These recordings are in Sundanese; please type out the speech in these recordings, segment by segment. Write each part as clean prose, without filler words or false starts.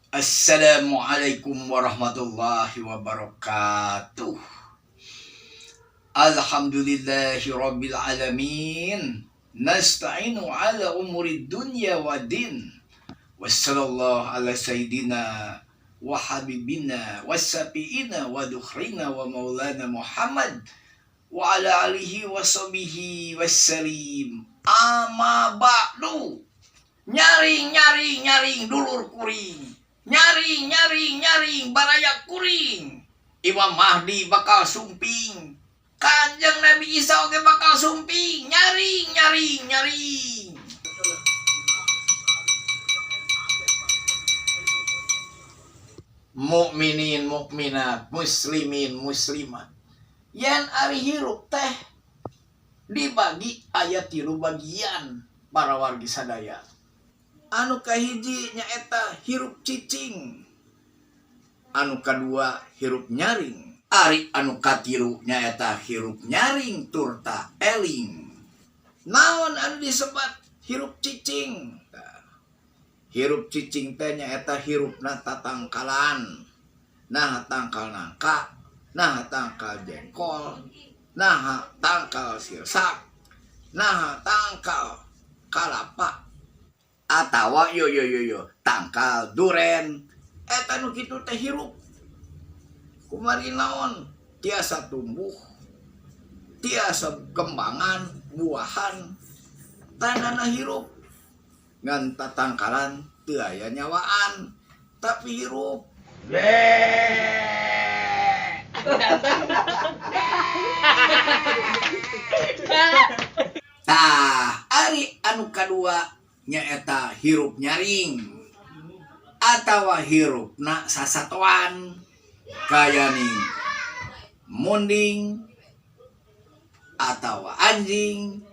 Assalamualaikum warahmatullahi wabarakatuh. Alhamdulillahi rabbil alamin. Nasta'inu ala umuri dunya wa din. Wassallallahu ala sayyidina wa habibina wa safiina wa dukhrina wa maulana Muhammad wa ala alihi wa sahbihi wassalim. Amma ba'du. Nyaring, nyaring, nyaring dulur kuring. Nyaring, nyaring, nyaring baraya kuring. Imam Mahdi bakal sumping. Kanjeng Nabi Isa oge bakal sumping. Nyaring, nyaring, nyaring. Mukminin, mukminat, muslimin, muslimat. Yen ari hirup teh dibagi aya tilu bagian para wargi sadaya. Anu kahiji nyaeta hirup cicing. Anu kadua hirup nyaring. Ari anu katilu nyaeta hirup nyaring turta eling. Naon anu disebat hirup cicing? Hirup cicing teh nyaeta hirupna tatangkalan. Nah tangkal nangka, nah tangkal jengkol, nah tangkal sirsak, nah tangkal kalapa, atawa yo yo yo yo tangkal duren. Eta nu kitu teh hirup. Kumari naon? Tiasa tumbuh, tiasa kembangan, buahan, tanana hirup. Ngan tatangkalan teu aya nyawaan, tapi hirup. Tah, ari anu kadua nyaeta hirup nyaring atawa hirupna sasatoan kayaning munding atawa anjing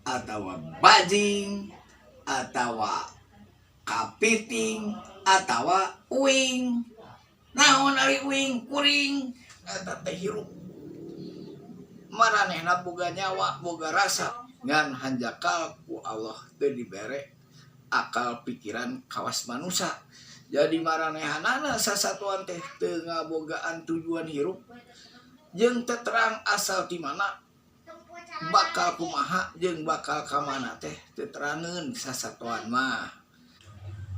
atawa bajing atawa kapiting atawa uing. Naon ari uing? Kuring. Eta teh hirup. Maranehna boga nyawa, boga rasa, ngan hanjakal ku Allah teu dibere akal pikiran kawas manusia. Jadi maranehanana sasatuan teh teu ngabogaan tujuan hirup jeung teu terang asal ti mana, bakal kumaha jeung bakal ka mana teh teu terangeun sasatuan mah.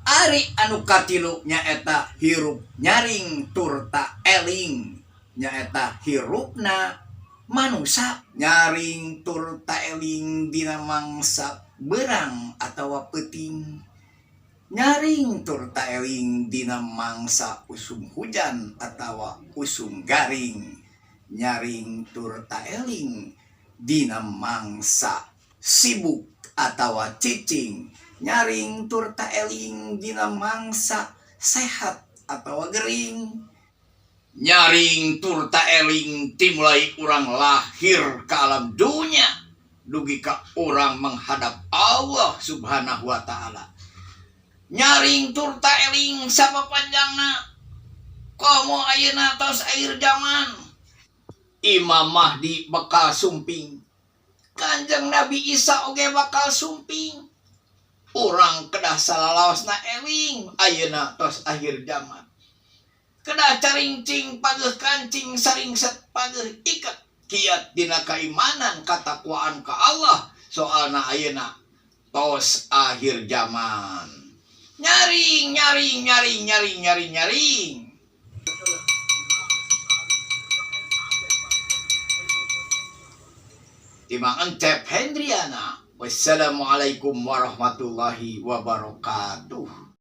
Ari anu katilu nyaeta hirup nyaring turta eling, nyaeta hirupna manusa nyaring turta eling dina mangsa berang atawa peuting, nyaring turta eling dina mangsa usum hujan atawa usum garing, nyaring turta eling dina mangsa sibuk atawa cicing, nyaring turta eling dina mangsa sehat atawa gering, nyaring turta eling timulai urang lahir ke alam dunya dugi ka urang menghadap Allah Subhanahu wa ta'ala. Nyaring turta eling sapapanjangna komo ayeuna tos akhir zaman. Imam Mahdi bakal sumping, Kanjeng Nabi Isa oge bakal sumping. Urang kedah salalaosna eling ayeuna tos akhir zaman. Kedah carincing pageuh kancing, saringset pageuh iket, kiat dina kaimanan katakwaan ka Allah, soalna ayeuna tos akhir zaman. Nyaring nyaring nyaring nyaring nyaring nyaring. Timang Encep Hendriana. Wassalamualaikum warahmatullahi wabarakatuh.